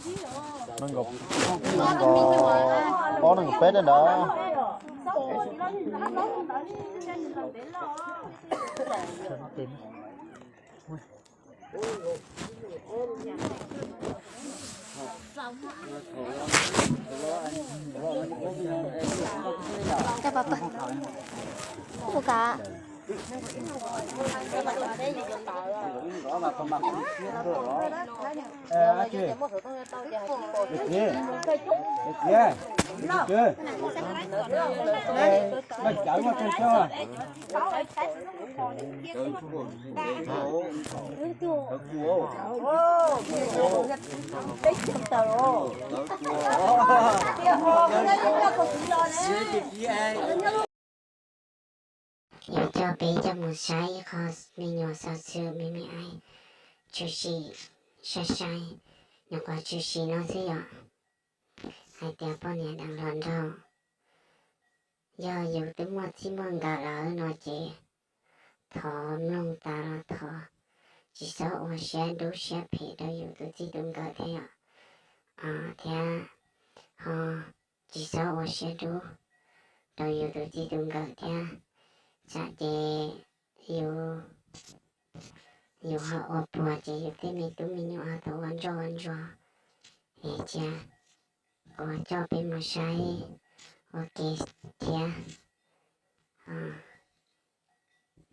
Nees nkaum, nees nkaum ob nees nkaum peb ntawd. Yuav coj peb coj mus saib ib qho me nyuam xov xwm me me aib tshwm sim sai sai, nyuam qhuav tshwm sim no xwb yom. Hais tias poj niam deev hluas nraug, yog yus twb muaj txij muaj nkawm lawm no ces thov mloog tas los thov tsis txhob ua siab dub siab phem rau yus tus txij tus nkawm thiab yom. Thiab ho tsis txhob ua siab dub rau yus tus txij tus nkawm thiab, tsam ces yus, yus ho ua puas ces yus tej me tub me nyuam ho tau ua ntsoj ua ntsuag. Es cia kuv coj peb mus saib ua ke thiab.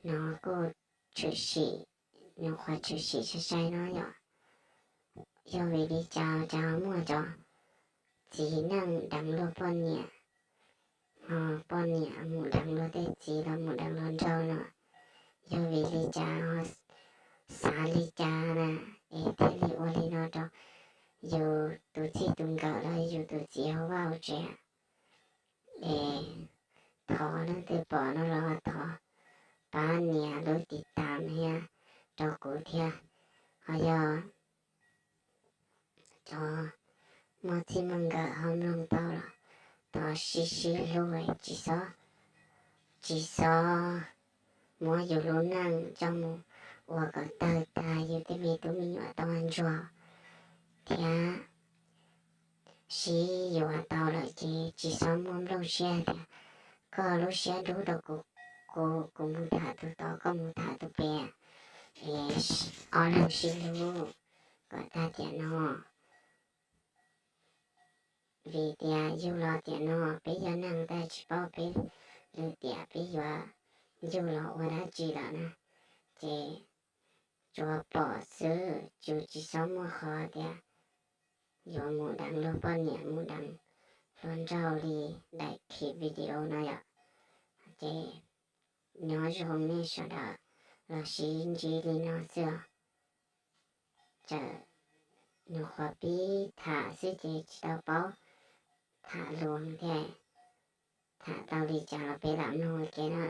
No kuj tshwm sim, nyuam qhuav tshwm sim sai sai no yom. Yog vim li cas cas ho muaj cov txiv neej deev luag poj niam, ho poj niam mus deev luag tej txiv los mus deev hluas nraug no? Yog vim li cas ho xav li cas na, es thiaj li ua li no rau yus tus txij tus nkawm los yus tus txiv hauv vaj hauv tsev? Es thov leej twg pom no los thov pab nias lub tiv tam thiab rau kuv thiab. Ho yog cov muaj txij muaj nkawm ho mloog tau los thov sib sib hlub, tsis txhob, tsis txhob muab yus lub neej coj mus ua kom tawg tag yus tej me tub me nyuam tau ntsuag thiab. Sib yuav tau lawm ces tsis txhob muaj nplooj siab tias koj lub siab dub rau kuv, kuv, kuv mus tham tus tod koj mus tham tus pem, es ob leeg sib hlub kom tag tiam no. Vim tias yug los tiam no peb yog neeg tab tsis paub peb lwm tiam peb yuav yug los ua dab tsi lawm na. Ces tsuas pom xwb, tsuas tsis txhob muaj qhov tias yuav mus deev luag poj niam mus deev hluas nraug li daim clip video no yom. Ces nyob zoo nej sawv daws los sib ntsib li no xwb os. Txawm nyuam qhuav pib tham xwb ces tsis tau paub tham luag thiab, tham tau li cas los peb lam mloog ua ke na.